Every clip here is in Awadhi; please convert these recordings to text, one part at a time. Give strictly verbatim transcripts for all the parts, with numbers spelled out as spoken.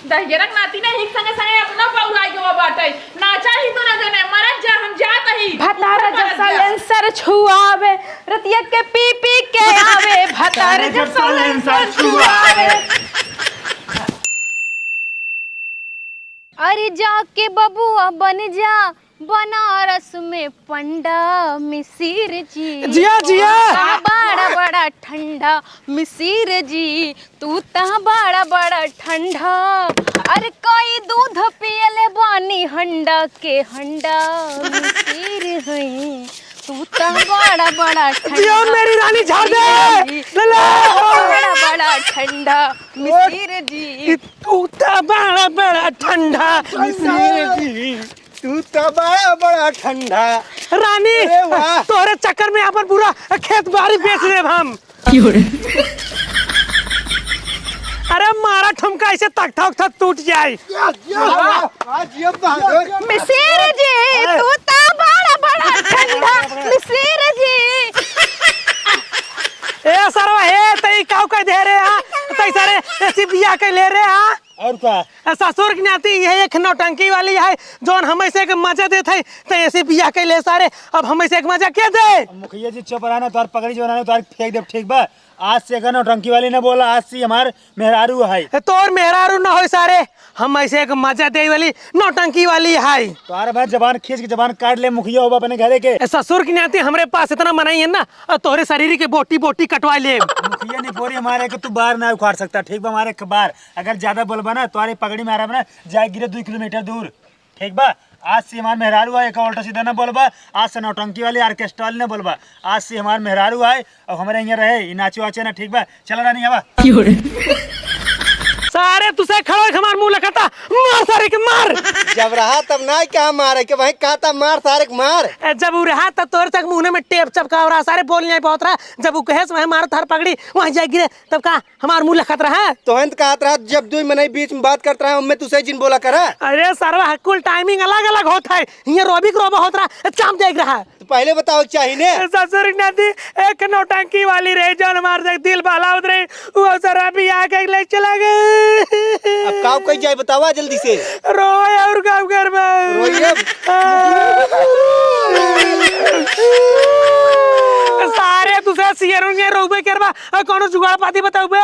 दहिजरक नाती ने हिक संगे संगे अपना पौराई गवा बाटे। नाचा ही दोनों जने, मरत जा, हम जात ही। भतार ऊपर जब मरत जा। Silencer छुआवे, रतिया के पी पी के आवे, भतार जब जब silencer silencer छुआवे। छुआवे। अरे जाके बबुआ बन जा बनारस में पंडा मिसिर जी। जिया, जिया। बड़ा, बड़ा ठंडा मिसिर जी। तू त बड़ा बड़ा ठंडा, अरे कोई दूध पियले बानी हंडा के हंडा मिसिर हई। तू त बड़ा बड़ा ठंडा जिया मेरी रानी झाड़ दे। मिसिर जी। ले ले। बड़ा बड़ा ठंडा मिसिर जी। तू त बड़ा बड़ा ठंडा मिसिर जी। तू त बड़ा बड़ा ठंडा। रानी, अरे वाह। तोहरे चक्कर में अपन पूरा खेत बाड़ी बेच देब हम। क्यों रे? अरे मारा ठुमका, ऐसे तख्ता उख्ता टूट जाए। या, या, वाह, वाह, जिया बहादुर। मिसिर जी, अरे। तू त बड़ा बड़ा ठंडा, मिसिर जी। ए सरवा, हे, तई काऊ कह दे रे, हाँ? तई सारे ऐसी बिया के ले रे, हाँ? और का? ए, ससुर के नाती यह एक नौटंकी वाली है, जौन हमें से एक मजा देत है, तो ऐसे बिया के ले सारे, अब हमें से एक मजा के दे? अब मुखिया जी चुप रहा ना, तोहार पगड़ी जो ना, तोहार फेंक देब, ठीक बा? आज से अगर नौटंकी वाली ना बोला, आज से हमार मेहरारू है। ए, तोर मेहरारू ना होई सारे, हम ऐसे एक मजा दे वाली नौटंकी वाली है। तोहार भाई जबान खींच के जबान काट ले, मुखिया होबा अपने घरे के। ए, ससुर के नाती हमरे पास इतना मनई है ना, और तोहरे शरीर के बोटी बोटी कटवा ले। मुखिया नहीं बोरी हमारे के तू बार ना उखाड़ सकता, ठीक बा? हमारे के बार अगर ज्यादा बोलबा ना, तोहरे पगड़ी मारब ना, जाए गिरे दो किलोमीटर दूर, ठीक बा? आज से हमार मेहरारू है, एक उल्टा सीधा ना बोलबा, आज से नौटंकी वाली ऑर्केस्ट्रा वाली ना बोलबा, आज से हमार मेहरारू है, और हमारे यहाँ रहे, ई नाचे वाचे ना, ठीक बा? चला रानी, आवा। क्यों रे? सारे तुसे खड़ो एक हमार मुंह लखता, मार सारे के मार। जब रहा तब ना क्या मारे के, वहीं कहता मार सारे के मार। ए, जब उ रहा तब तोरे तक मुंह में टेप चपका रहा, सारे बोल नहीं बहुत रहा, जब उ कहे से वहीं मारत हर पगड़ी, वहीं जाए गिरे, तब का हमार मुंह लखत रहा। तोहन त कहत रहा, जब दुई मनई बीच में बात करत रहा, उनमें तू सही जिन बोला करा। अरे सरवा, कुल टाइमिंग अलग अलग होत है। हियां रोबिक रोबो होत रहा, चाम देख रहा। तो पहले बताओ के चाही ने। ससुर के नाती एक नौटंकी वाली रही, जौन हमार से दिल बहलावत रही, वो सरवा बियाह के ले चला गए। अब काऊ कही जाए बतावा जल्दी से। रोए और काम करबे। रोइए। सारे दूसरा सियरुन के रोबे करबा, और कौनो जुगाड़ पाती बताउबे।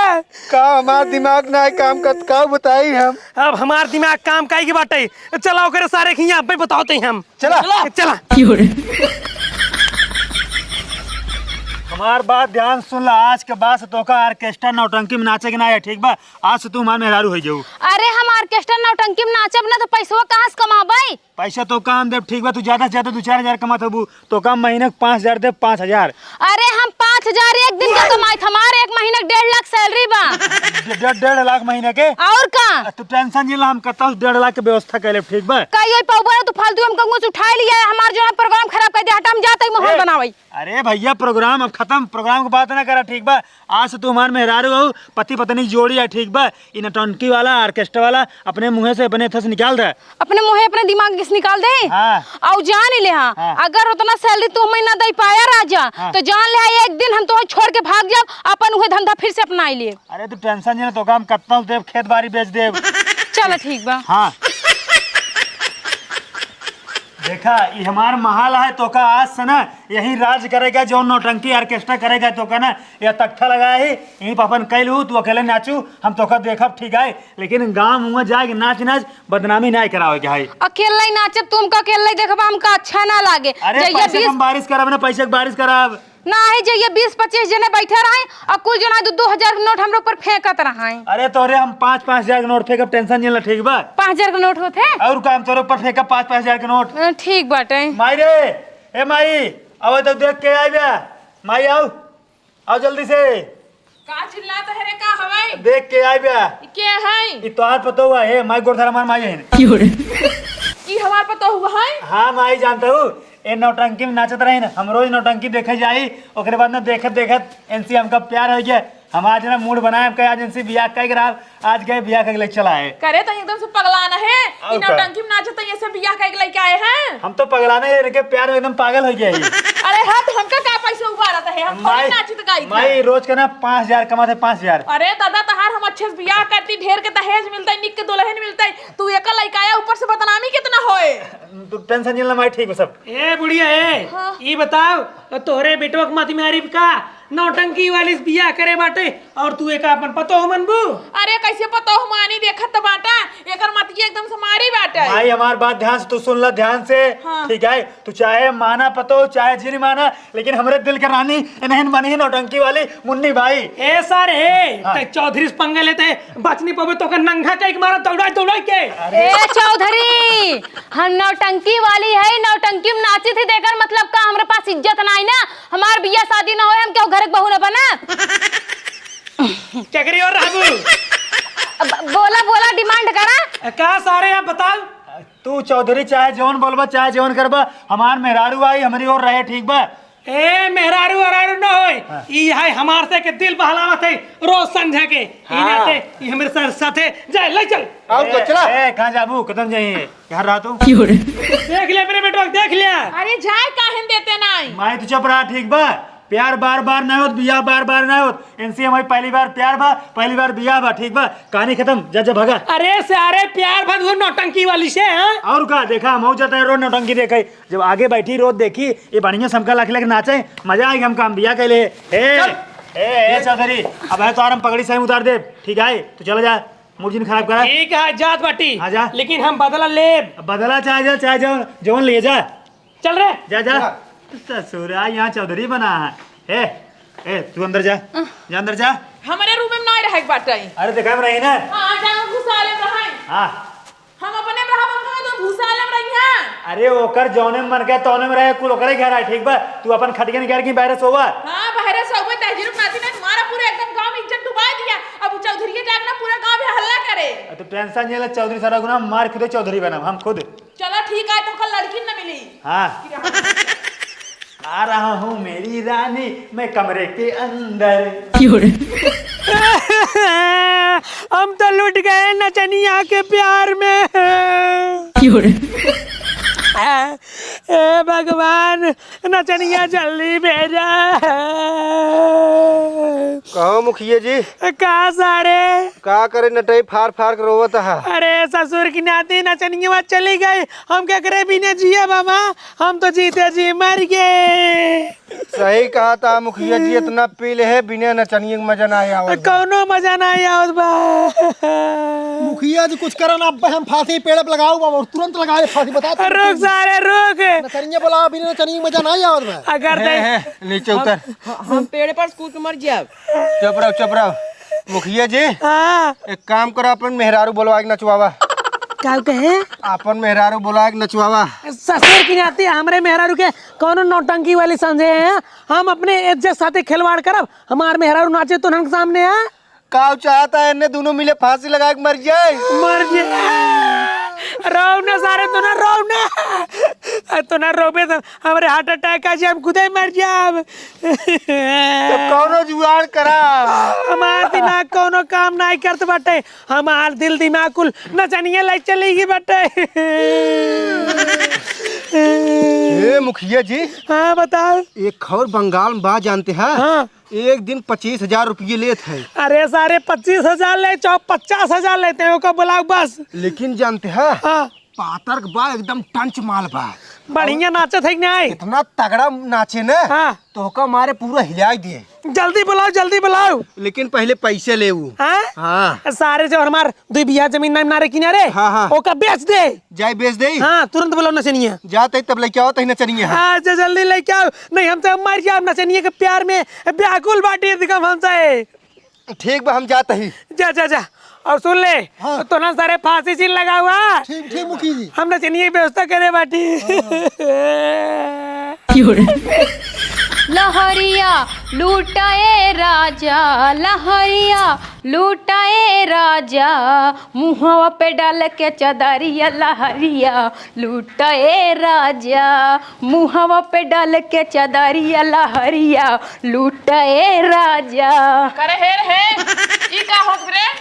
का हमार दिमाग ना काम करत, का बताई हम? अब हमार दिमाग काम काई के बाटे? चला ओकरे सारे के हियां अब्बे बतावत ही हम। चला। चला। क्यों रे? हमार बात ध्यान सुन ला, आज के बाद से तोका ऑर्केस्ट्रा नौटंकी में नाचे के ना है, ठीक बा? आज से तू हमार मेहरारू हो जाऊ। अरे हम ऑर्केस्ट्रा नौटंकी में नाचब ना तो पैसवा कहाँ से कमाबे? पैसा तोका हम देब, ठीक बा? तू ज्यादा से ज्यादा दो चार हजार कमात हबू, तोका महीने के पाँच हजार देब, पाँच हजार। अरे हम पाँच हजार एक दिन का कमाई, हमार एक महीने के डेढ़ लाख सैलरी बा। डे-, डे-, डेढ़ लाख महीने के? और का? आ, तू टेंशन जिन ला, हम कतौ से डेढ़ लाख के व्यवस्था कर लेब, ठीक बा? कहियो पौबा तू फालतू हम कहूँ उठाई लिया, हमार जो है प्रोग्राम खराब कर दे, हटा हम जाते ही माहौल ए, बनावे। अरे भैया प्रोग्राम अब खत्म, प्रोग्राम के बात ना करा, ठीक बा? आज से तू हमार मेहरारू हो, पति पत्नी जोड़ी है, ठीक बा? ई नौटंकी वाला, ऑर्केस्ट्रा वाला अपने मुँहे से, अपने एथे से निकाल दे। अपने मुँहे अपने दिमाग से निकाल दे। हाँ। और जान ले, हाँ, हाँ। अगर उतना सैलरी तू हमें ना दे पाया राजा, हाँ। तो जान ले, हाँ, एक दिन हम तोहे छोड़ के भाग जाब, अपन उहे धंधा फिर से अपनाई ले। अरे तू टेंशन जिन ला, तोका हम कतना देब, खेत बाड़ी बेच देब। चल ठीक बा। हाँ। देखा, ई हमार महल है, तोका आज से ना यही राज करेगा, जो नौटंकी ऑर्केस्ट्रा करेगा, तोका ना यह तख्ता लगा है, यहीं पर अपन कैल हूँ, तू अकेले नाचू, हम तोका देखब, ठीक है, लेकिन गाँव में जाए के नाच नाच बदनामी नहीं करावे के है। अकेले ही नाचब, तुमका अकेले ही देखबा, हमका अच्छा ना लागे। अरे जइया पैसे बीस हम बारिश करब ना, पैसे के बारिश करब। नाही, जइया बीस पच्चीस जने बैठे रहे और कुल जना दो दो हजार के नोट हमरे ऊपर फेंकत रहे। अरे तोरे हम पाँच पाँच हजार के नोट फेंकब, टेंशन जिन ला, ठीक बा? पाँच हजार के नोट होते? और का, हम तोरे ऊपर फेंकब पाँच पाँच हजार के नोट। हाँ, ठीक बाटे। माई रे, ए माई, अब तो देख के आई बे। माई आओ, आओ जल्दी से। का चिल्लात है रे, का हवाई? देख के आई बे। ई के है? ई तोहार पतोह है, माई गोर धरा मार माई है। क्यों रे? ई हमार पतोह है? हाँ माई, जानता हूँ, ए नौटंकी में नाचत रही ना, हम रोज नौटंकी देखे जाई, ओकरे बाद ना देखत देखत इनसे हमका प्यार हो गया। हम आज ना मूड बनाए, हम कहे आज इनसे बियाह कइके रहा, आज गए बियाह कइके लेके चला है। करे तो एकदम से पगलाना है, और इ का? नौटंकी में नाचत है, ये से बियाह कइके लेके आए हैं। हम तो पगलाना है, इनके प्यार में एकदम पागल हो गया है। अरे हाँ, तो हमका का पैसे उबारत है, हम थोड़ी माई, नाचित गाइत माई है। रोज का ना पाँच हजार कमाते, पाँच हजार। अरे दादा, तहार हम अच्छे से बियाह करती, ढेर के दहेज मिलता है, निक के दुल्हन मिलता है, तू एक लइका आया, ऊपर से बदनामी कितना होए। तू टेंशन नहीं लेना माई, ठीक बा सब। ए बुढ़िया, ए, हाँ। ई बताओ, तोहरे बेटवा के मति मारी का नौटंकी वाली से बियाह करे बाटे और तू एका अपन पतोह मनबू? अरे कैसे पतोह मानी, देखत त बाटा, एकर मतिया एकदम से मारी बाटे। भाई हमार बात ध्यान से तू सुन ला, ध्यान से। हाँ। ठीक है, तू चाहे माना पतोह, चाहे जिन माना, लेकिन हमरे दिल के रानी इन्हें मनी ही नौटंकी वाली मुन्नी बाई। ए सर, ए, हाँ। ते चौधरी से पंगा लेते, बच नहीं पावे, तोका नंगा कइके मारा, दौड़ा, दौड़ा के। अरे। ए चौधरी, हम नौटंकी वाली है, नौटंकी में नाची थी, देकर मतलब का हमरे पास इज्जत ना आई ना, हमार बियाह शादी ना होए, हम क्यों घर के बहू ना बना? केकरी ओर रहबू? अब बोला, बोला, demand करा। का सारे आप बताओ। तू चौधरी चाहे जौन बोलबा, चाहे जौन करबा, हमार मेहरारू आई, हमरी ओर रहे, ठीक बा? ए, मेहरारू ओहरारू न होय। हाँ। ई है हमार से के दिल बहलावत है रोज संझा के। ई हाँ। नाते ई हमरे सर साथे जाए, ले चल। आओ तो ए, चला। ए, कहाँ जाबू? कदम जाइए। यहाँ रहा तू। देख ले मेरे बेटवा, देख लिया। अरे जाए काहे न देते नाई? माई तू चुप रहा, ठीक बा? प्यार बार बार ना होत, बियाह बार बार ना होत। इनसे हमारी पहली बार प्यार बा, पहली बार बियाह बा, ठीक बा? कहानी खत्म, जा, जा, भागा। अरे सारे प्यार भर वो नौटंकी वाली से, हाँ? और का, देखा, हम हो जाता है रोज नौटंकी देखे। जब आगे बैठी रोज देखी, ये बढ़िया समका लाख लाख नाचे, मजा आएगा हमका, हम बियाह कैले। ए, चल। ए, ए, चौधरी, अब है तो आराम पगड़ी सही उतार दे, ठीक है? तू चला जा, मूड जिन खराब करा। ठीक है, जात बाटी। हाँ, जा। लेकिन हम बदला लेब। अब बदला चाहे जा, चाहे जा, जौन ले जा। चल रे। जा, जा। जा। ससुरा, यहाँ चौधरी बना है। ए, ए, तू अंदर जा। अह। जा, अंदर जा। हमारे रूम में ना रहे के बाटे। अरे, देखा में रही ना। हाँ, जा, घुसा ले रहे। हाँ। हम अपने में रहब, हम कहाँ तो भूसा वाले में रही हैं। अरे ओकर जौने में मन के तौने में रहे, कुल ओकरे घर आए, ठीक बा? तू अपन खटिया निकाल के बाहरे सोवा। हाँ, बाहरे सोवे, तहजीर नाती ने तुम्हारा पूरा एकदम गांव में इज्जत डुबा दिया। अब उ चौधरी के जाके ना पूरा गांव में हल्ला करे। अब तू टेंशन नहीं ले, चौधरी सारा गुना मार खुदे चौधरी बनब हम खुद। चलो ठीक है, तुमको लड़की न मिली। हाँ। आ रहा हूँ मेरी रानी, मैं कमरे के अंदर। क्यों रे? हम तो लुट गए नचनिया के प्यार में। क्यों रे? ए भगवान, नचनिया जल्दी भेजा। कहो मुखिया जी। का सारे? का करे नटई फार फार के रोवत हा? अरे ससुर की नाती नचनिया चली गई, हम केकरे बिना जिए बाबा, हम तो जीते जी मर गए। सही कहा था मुखिया जी, इतना पी ले है, बिना नचनिया के मजा ना आवत बा। कौनो मजा ना आवत बा। मुखिया जी कुछ करा ना, अब हम फांसी पेड़ पे लगाओ बाबा, और तुरंत लगाए फांसी, बता तुरंत। रुक सारे रुक। नचनिया बुलाओ, बिना नचनिया के मजा ना आवत बा। अगर हे, दे हे, नीचे उतर। ह-, हम पेड़ पर से कूद के मर जाब। चुप रहो, चुप रहो। मुखिया जी, हाँ। एक काम करो, अपन मेहरारू बोलवा के नचवावा। का कहे? अपन मेहरारू बोलवा के नचवावा। ससुर की नाती हमरे मेहरारू के कौनो नौटंकी वाली समझे हैं? हम अपने इज्जत साथे खिलवाड़ करब? हमार मेहरारू नाचे तो उनके सामने है? काऊ चाहता है इन्हें दोनों मिले फांसी लगा के मर जाए? मर जाए। रो ना सारे, तू ना रो ना। तू ना रोबे तो हमरे heart attack आ जाए, हम खुदे मर जाब। तो कौनो जुगाड़ करा। हमार दिमाग कौनो काम नाई करत बाटे। हमार दिल दिमाग कुल नचनिया ले चली गई बाटे। ए मुखिया जी। हाँ, बताओ। एक और बंगाल में बा जानते हैं? हाँ। एक दिन पच्चीस हजार रुपये लेत है। अरे सारे, पच्चीस हजार ले, चाहे पचास हजार लेते हैं, ओका बुलाओ बस। लेकिन जानते हैं? हाँ। पातर के बा, एकदम टंच माल बा। बढ़िया नाचत है कि नहीं? इतना तगड़ा नाचे ना, हाँ। तो ओका मारे पूरा हिलाई दिए। जल्दी बुलाओ, जल्दी बुलाओ। लेकिन पहले पैसे ले ऊ। हाँ? हाँ। सारे जो हमार दुई बीघा जमीन नाम नारे किनारे, हाँ, हाँ। ओका बेच दे। जाए बेच दे। हाँ, तुरंत बुलाओ नचनिया। जाते तब लेके आओ, तही नचनिया है। हाँ, जा जल्दी लेके आओ, नहीं हम तो मर जाब नचनिया के प्यार में, व्याकुल बाटी दिखम हमसे। ठीक बा, हम जात ही। जा, जा, जा। और सुन ले, हाँ। तो ना सारे फांसी सीन लगा हुआ। ठीक, ठीक, मुखी जी। हम नचनिया की व्यवस्था करे बाटी। हाँ। लहरिया लूटा ए राजा, लहरिया लूटा ए राजा, मुहवा पे डाल के चदरिया। लहरिया लूटा ए राजा, मुहवा पे डाल के चदरिया। लहरिया लूटा ए राजा। करे हे रे हे, ई का होत रे?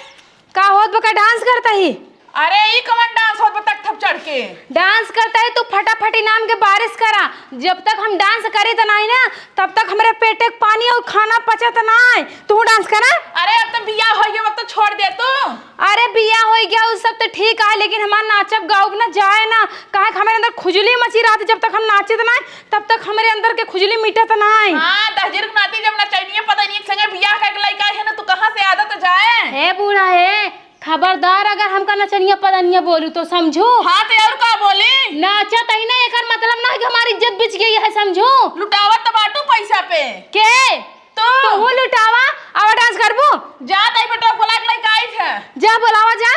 का होत बा का? डांस करता ही। अरे, ई कवन डांस होत बा तख्ता पे चढ़ के? डांस करता ही, तू फटाफट इनाम के बारिश करा। जब तक हम डांस करी त नाही ना, तब तक हमरे पेटे के पानी और खाना पचत नाही। तू डांस करा। अरे, अब तो बियाह होइ गया, अब तो छोड़ दे तू। अरे, बियाह होइ गया, उ सब तो ठीक है, लेकिन हमार नाचब गाउब ना जाए ना, काहे कि हमरे अंदर खुजली मची रहत, जब तक हम नाचित नाही, तब तक हमरे अंदर के खुजली मिटत नाही। हाँ, दहजर के नाती जब नचनिया पतनिया के संगे बियाह करके लइका है ना, तू कहाँ से आदत जाए? हे बूढ़ा हे, खबरदार अगर हमका नचनिया पतनिया बोलू तो समझू। हाँ, तो और का बोली? नाचत ही ना, एकर मतलब ना कि हमारी इज्जत बिच गई है, समझू। लुटावत तो बाटू पैसा पे। के? तू। तू लुटावा, आवा डांस करबू? जा, ताई बेटा, बुला के लइका आई है। जा, बुलावा जा।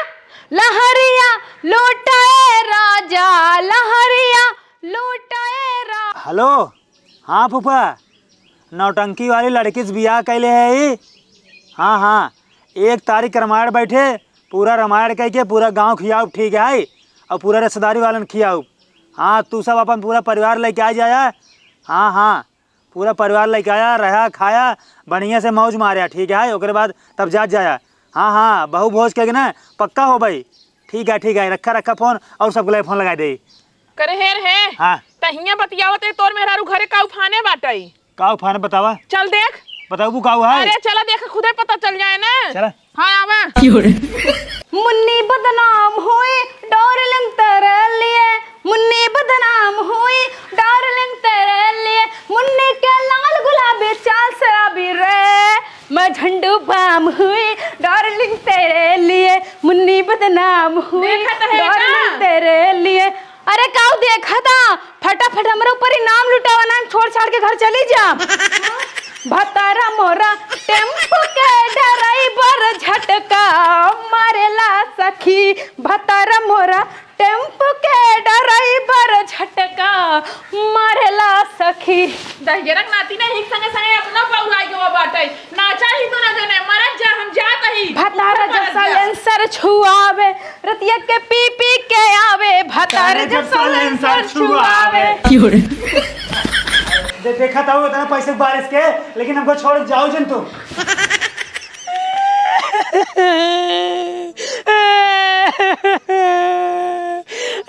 लहरिया लूटा ए राजा, लहरिया लूटा ए रा- हेलो, हाँ फूफा, नौटंकी वाली लड़की से बियाह कैले है ई? हाँ, हाँ, एक तारीख के रामायण बैठे, पूरा रामायण कह के पूरा गाँव खियाउब, ठीक है, और पूरा रिश्तेदारी वालन खियाउब। हाँ, तू सब अपन पूरा परिवार लेके आ जाया। हाँ, हाँ, पूरा परिवार लेके आया, रहा, खाया, बढ़िया से मौज मारया, ठीक है, ओकरे बाद तब जात जाया। हाँ, हाँ, बहु भोज के ना पक्का हो भाई। ठीक है, ठीक है, रखा, रखा फोन और सबके लगे फोन लगाइ दे। करे हेर हे। हाँ। तहिया बतियावत है, तोर मेहरारू घरे का उफाने बाटई। का उफाने बतावा? चल देख। बताऊ का है? अरे चला देख, खुदे पता चल जाए ना। चला। हाँ, आवा। मुन्नी बदनाम हुई डार्लिंग तेरे लिए, मुन्नी बदनाम हुई डार्लिंग तेरे लिए, मुन्नी के लाल गुलाबी चाल से अभी रे, मैं झंडू बाम हुई डार्लिंग तेरे लिए, मुन्नी बदनाम हुई देखत है डार्लिंग का? तेरे लिए। अरे काऊ देखा था, फटाफट हमरे ऊपर इनाम लुटावा ना, छोड़ छाड़ के घर चली जा। भतारा मोरा टेम्पो के ड्राइवर झटका मारेला सखी, भतारा मोरा टेम्पो के ड्राइवर झटका मारेला सखी। दहिजरक नाती ने हिक संगे संगे अपना पौराई गवा बाटे। नाचा ही तो ना जाने, मरत जा, हम जात ही। भतार जब साइलेंसर छुआवे, रतिया के पी पी के आवे। भतार जब साइलेंसर छुआवे। दे-, देखा था वो इतना पैसे बारिश के, लेकिन हमको छोड़ जाओ जन तू।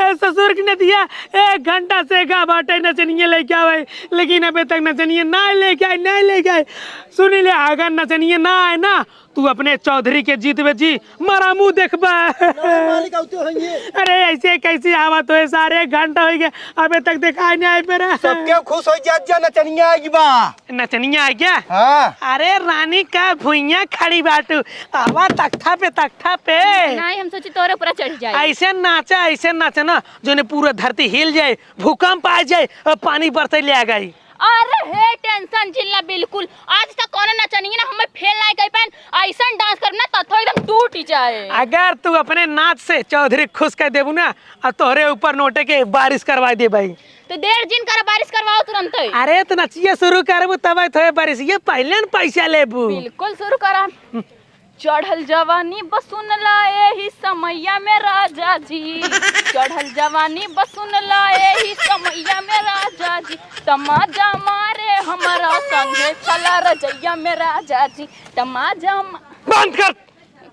ए, ससुर की नतिया एक घंटा से का बाटे नचनिया लेके आवे, लेकिन अबे तक नचनिया ना लेके आए, ना लेके आए। सुनी ले, अगर नचनिया ना आए ना, तू अपने चौधरी के जीतबे जी, मरा मुँह देखबा। नहीं, मालिक, आउते होइए। अरे, ऐसे कैसे आवा तो है सारे, घंटा हो गया, अबे तक देखा नहीं आए मेरा। सबके खुश हो जात जा, नचनिया आइगी बा। नचनिया आ गया? हाँ। अरे, रानी का भुइयां खड़ी बाटू, आवा तख्ता पे, तख्ता पे। नहीं, हम सोची तोरे ऊपर चढ़ जाए। ऐसे नाचा, ऐसे नाचा ना, जोने पूरा धरती हिल जाए, भूकंप आ जाए और पानी बरसे ले आ गई। अरे हे टेंशन जिन ला बिल्कुल, आज तक कौनो नचनिया ना हमें फेल नहीं कर पाएन। ऐसन डांस करब ना तथो एकदम टूट ही जाए। अगर तू अपने नाच से चौधरी खुश कर देबू ना, आ तोहरे ऊपर नोटे के बारिश करवा दे भाई। तो देर जिन कर, बारिश करवाओ तुरंत ही। अरे तो नचिए शुरू करबू तब थोड़े बारिश, ये पहले न पैसा लेबू। बिल्कुल शुरू करा। चढ़ल जवानी बसुन ला एही समैया में राजा जी, चढ़ल जवानी बसुन ला एही समैया में राजा जी, तमाजा मारे हमरा संगे चला रजैया में राजा जी, तमाजा मा- बंद कर।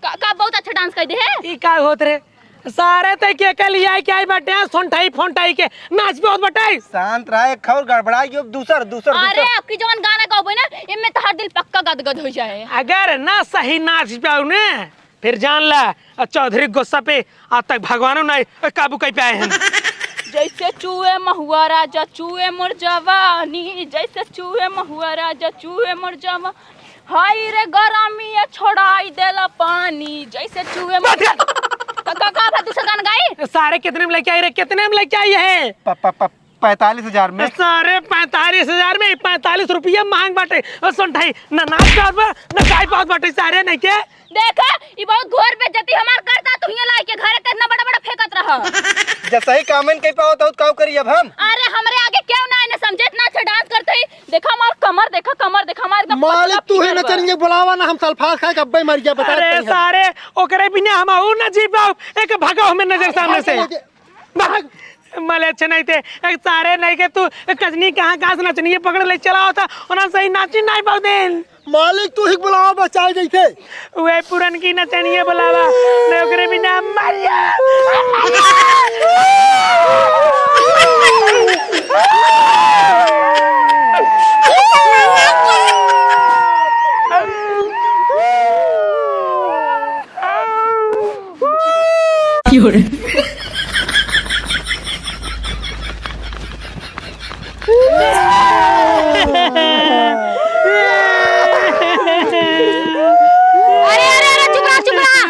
का, का बहुत अच्छा डांस कर दे है। ई का होत रे? सारे तै के के लिया के आई बाटे, सोंठाई फोंठाई के नाच पे होत बाटे। शांत रहा, एक और गड़बड़ा गयो, दूसर, दूसर, अरे, दूसर। आपकी जवन गाना गाओगे ना, इनमें तो हर दिल पक्का गदगद हो जाए। अगर ना सही नाच पाऊ ने, फिर जान ला, आ चौधरी गुस्सा पे आज तक भगवानो नहीं काबू कर पाए हैं। जैसे चुए महुआ राजा, चुए मोर जवानी, जैसे चुए महुआ राजा, चुए मोर जवानी। हाय रे गरमिया छोड़ाई देला पानी, जैसे चुए बंद कर। का, का, का, का, दूसरा गाना गाई? सारे कितने में लेके आई रे, कितने में लेके आई है? प-, प-, प-, पैंतालीस हजार में। सारे पैंतालीस हजार में, पैंतालीस रुपया मांग बाटे। ओ सुन भाई, ना नाच पावत बा, ना गाय पावत बाटे, सारे नहीं के। देखा, ई बहुत घोर बेइज्जती हमार करता, तू हियां लाई के घरे कितना बड़ा बड़ा फेंकत रहा। जसही comment कइ पावत हो, तो का करी अब हम? अरे, हमरे आगे क्यों ना इन्हें समझे, इतना अच्छा dance करते ही। देखा हमार कमर, देखा कमर, देखा हमार एकदम पतला मालिक, तू ही figure बा। नचनिया बुलावा ना, हम सल्फास खाए के अब्बे मर गया, बता अरे देते हैं। सारे, ओकरे बिना हम अऊ ना जी पाऊ। एक भगाओ हमें नजर सामने से। अरे, भाग। मले अच्छे नहीं थे, एक सारे नहीं के तू कजनी कहाँ, कहाँ से नचनिया पकड़ ले चला होता, उन्हें सही नाची नहीं पाऊ दिन। मालिक, तू ही बुलावा, बचाए जैसे। वे पुरनकी नचनिया बुलावा, मैं ओकरे बिना मर जा। अरे, अरे, अरे, चुप रहा, चुप रहा।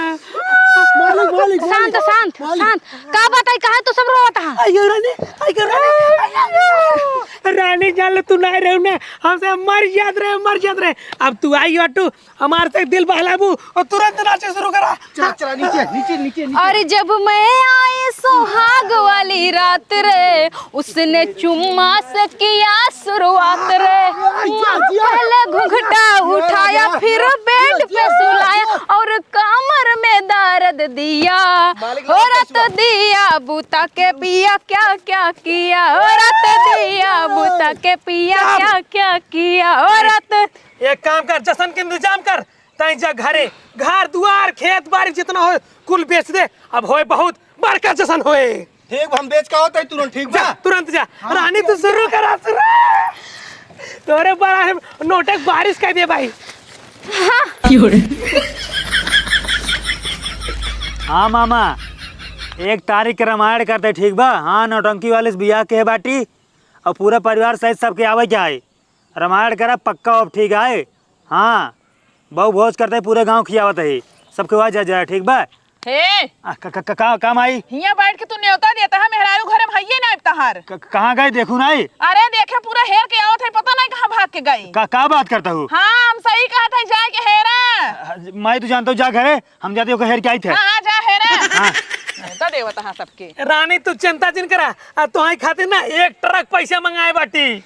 मालिक, मालिक, मालिक। शांत, शांत, मालिक। शांत। का बात है, काहे तू सब रोवत हा? आइयो रानी, आइयो रानी, आइयो। रानी जान ले तू ना रहू ना, हमसे मर जात रहे, मर जात रहे। अब तू आई हो तू, हमार से दिल बहलाबू और तुरंत नाचे शुरू करा। चला, चला, नीचे, नीचे, नीचे, नीचे। अरे जब मैं आई सुहाग वाली रात रे, उसने चुम्मा से किया शुरुआत रे। जिया, जिया। पहले घुंघटा उठाया, फिर bed पे सुलाया और कमर में दर्द दिया। मालिक हो रात दिया बुता के पिया क्या क्या किया, हो रात दिया बुता के पिया क्या क्या किया, हो रात। एक काम कर, जश्न के इंतजाम कर, तई जा घरे, घर दुआर खेत बारी जितना होए कुल बेच दे। अब होए बहुत बड़का जश्न होए। ठीक, हम बेच का होता है तुरंत, ठीक बा? जा, तुरंत जा। हाँ। रानी तू शुरू करा, शुरू। तोरे बड़ा है, नोटक बारिश कर दे भाई। हाँ मामा, एक तारीख के रामायण करते, ठीक बा? हाँ, नौटंकी वाले से बियाह के बाटी और पूरा परिवार सहित सबके आवे के है। रामायण करा पक्का, अब ठीक है। हाँ, बहु भोज करते, पूरे गांव खियावत है, सबके वहाँ जा जाए, ठीक बा? हे! आ, क-, क-, क-, का, का माई? हियां बैठ के तू न्योता देता है, मेहरारू घर में हइये ना तहार। क-, कहाँ गए, देखू नाई? अरे देखे, पूरा हेर के आवत है, पता नहीं कहाँ भाग के गई। का, का बात करता हूँ? हाँ, हम सही कहत है, जाए के हेरा। आ, माई, तू जानता हूँ, जा घरे, हम जाते ओके हेर के आई थे। हाँ, हाँ, जा हेरा। हाँ। न्योता देवत हाँ सबके। रानी, तू चिंता जिन करा, आ, तोहाई खातिर ना एक ट्रक पैसा मंगाए बाटी।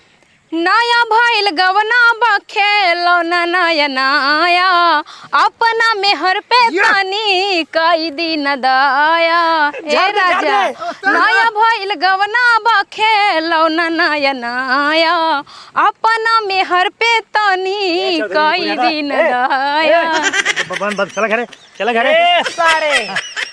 नया भइल गवना बा खेलौना नया नया, अपना मेहर पे या। तनी कई दिन दया। ए झाड़ दे, झाड़ राजा, दे। नया भइल गवना बा खेलौना नया नया, अपना मेहर पे तनी ए, चौधरी, कई पूजा ना। दिन ए, दया। ए, ब-, ब-, बंद, बंद, चला घरे, चला घरे। ए, सारे,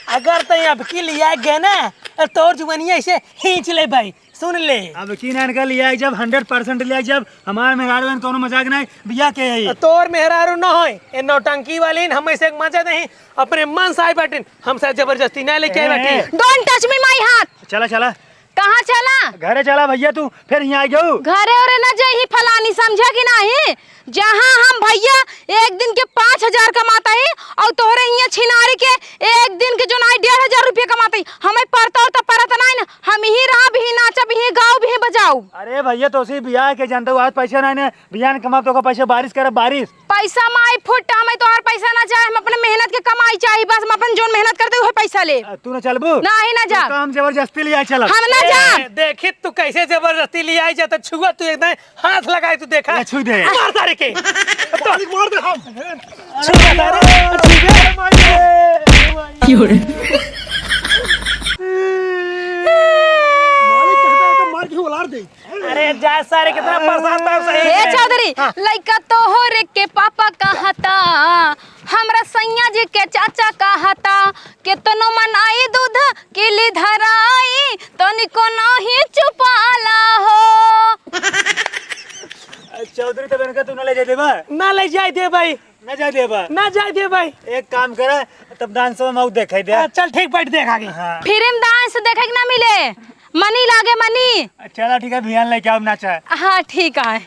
अगर तई अबकी लिया गए ना, तोर जुबनिया ऐसे खींच ले भाई। सुन ले। अबकी ना इनका लिया जब, hundred percent लिया जब, हमार मेहरारू एन कौनो मजाक नहीं, बिया के है। तोर मेहरारू न होए, ए नौटंकी वाली न, हम ऐसे एक मजा नहीं, अपने मन से आए बाटिन, हमसे जबरदस्ती ना लेके आए ए, बाटिन। ए। Don't touch me my हाथ। चला, चला। कहाँ चला? घरे चला भैया, तू फिर यहाँ आ गयो। घरे ओरे ना जाई फलानी, समझे कि नहीं? जहाँ हम भैया एक दिन के पाँच हजार कमाता ही और तोहरे हियाँ छिनारी के एक दिन के जो नाई डेढ़ हजार रुपया कमाता ही, हमें पड़ता और तो पड़त नहीं ना, हम ही रहब, ही नाचब, ही गाउब, ही बजाउब। अरे भैया, तो उसी बियाह के जानता हूँ, आज पैसा नहीं ने, बियाह न कमाब तो ओकर पैसा बारिश करब, बारिश। पैसा माई फुट, हमें तोहार पैसा ना चाहे, हम अपने मेहनत के कमाई चाही, बस हम अपन जोन मेहनत करते उहे पैसा ले। आ, तू ना चलबू? नहीं ना जा। तो हम जबरदस्ती ले आई चलब। हम ना जा। ए, देखी तू कैसे जबरदस्ती ले आई जाता, छुआ तू एकदम हाथ लगाए तू देखा। ले, छुई दे। मार सारे के। मालिक, मार दे हम। छुई दे सारे, छुई दे। क्यों रे? मालिक कहता है तो मार के उलार दे। अरे जा सारे, कितना परेशान था, सही हे में। चौधरी, हाँ। लइका तोहरे के पापा कहता, हमरा सैया जी के चाचा कहता, केतनो मनाई दूध किली धराई, तनिको नहीं चुपाला हो। चौधरी, तब इनका तू ना ले जाए देबा? ना ले जाए दे भाई। ना जाए देबा? ना जाए दे भाई। एक काम करा, तब dance में मऊ देखाई दे। हाँ, चल ठीक, बैठ देख आगे। हाँ। फिल्म dance देखे के ना मिले, मनी लागे मनी। चला ठीक है, भियान लेके आओ नाचा। हाँ ठीक है।